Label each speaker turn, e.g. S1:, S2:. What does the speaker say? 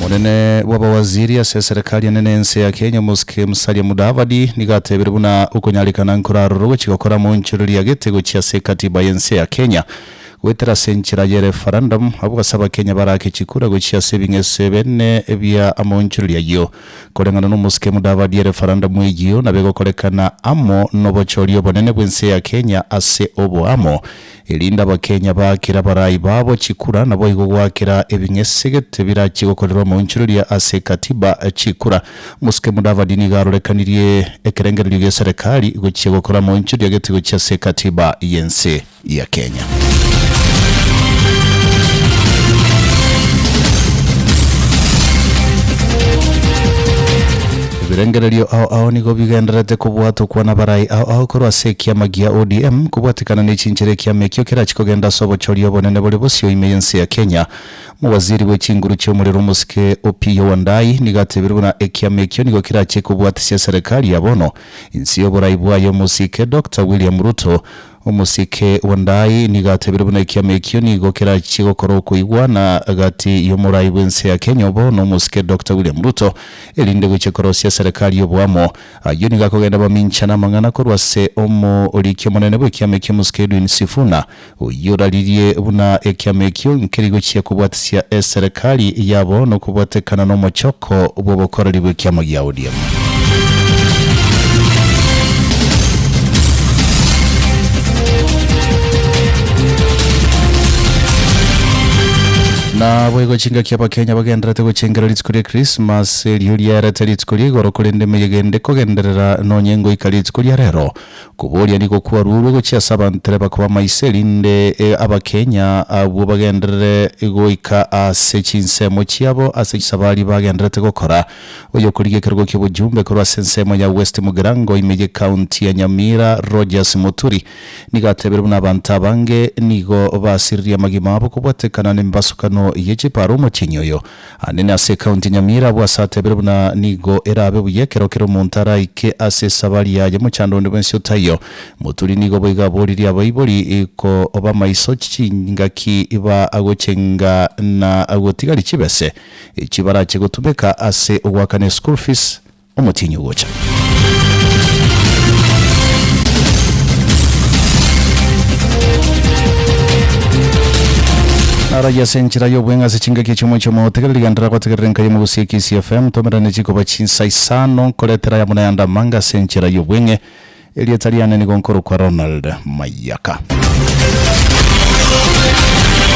S1: Omonene bw'abawaziri ase eserekari enene y'ense ya Kenya Omosike Musalia Mudavadi nigo atebire buna okonyarekana nkorarorwe gochia gokora amaonchoreria gete gochia ase ekatiba y'ense ya Kenya goetera ase enchera ye referendum abwo ase abakenya barake chikura gochia ase ebing'ese bene bia amaonchoreria ayio. Koreng'ana n'Omosike Mudavadi ereferendum eyio nabo egokorekana amo nobochori obonene bw'ense ya Kenya ase oboamo Erinde Abakenya baakere abarai babo chikura, naboigo goakera ebing'ese gete birachie gokorerwa amaonchoreria ase Katiba chikura. Omosike Mudavadi nigo arorekanirie ekerengererio gi'eserekari gochia gokora amaonchoreria gete gochia ase Katiba y'ense ya Kenya. Ebirengererio ao ao nigo bigendererete kobwatokwa nabarai ao ao korwa ase ekiama gia ODM kobwatekana ne chinchera ekiama ekio kerachi kogenda ase obochori obonene bore bosio ime y'ense ya Kenya. Omowaziri bwe chinguru chi'omorero omosike Opiyo Wandayi nigo atebire buna ekiama ekio nigo kerache kobwatisia eserekari ya bono inse y'oborai bwaye omosike Doctor William Ruto Omosike Wandayi nigo atebire buna ekiama ekio nigo kerachie gokora okoigwana gati y'omorai bw'ense ya Kenya obo nomosike Doctor William Ruto erinde gochia korosia eserekari y'oboamo. Ayio nigo akogenda baminchana amang'ana korwa ase omoriki omonene bw'ekiama ekio omosike Edwin Sifuna oyio oraririe buna ekiama ekio nkeri gochia kobwatisia eserekari yabo nokobwatekana nomochoko bw'obokoreri bw'ekiama gia ODM. Naboigo chingaki Abakenya bagendererete gochengera rituko ria Christmas erio riarete rituko ria igoro korende emeyega ende kogenderera nonye ngoika rituko ria rero. Koboria nigo kwarurwe gochia ase abantere bakoba maiso erinde Abakenya abwo bagenderere goika ase chinsemo chiabo ase chisabari bagendererete gokora. Oyokorigia ekerogo ki'obojumbe korwa ase ensemo ya West Mugirango ime y'ecounty ya Nyamira Rogers Muturi nigo atebire buna abanto abange nigo basiririe amagima abo kobwatekana nemebasukano ye chipara omotienyi oyo. Anene ase ecounty ya Nyamira abwo ase atebire buna nigo erabe buya ekero kera omonto araike ase esabari yaye mochando onde bwensi otaiyo. Muturi nigo boigo aboririe abaibori koba amaiso chingaki bagochenga na gotigari chibese Echi barache gotumeka ase ogoakana eschool fees omotienyi ogocha. Narayia ase enchera y'obweng'e ase chingaki echi omochie omotegereri genderera gotegerera enka y'omogusi Kisii FM tomerane chikoba chinsa isano nkoretera ayamo nayande amange ase enchera y'obweng'e erieta riane nigo nkorokwa Ronald Mayaka.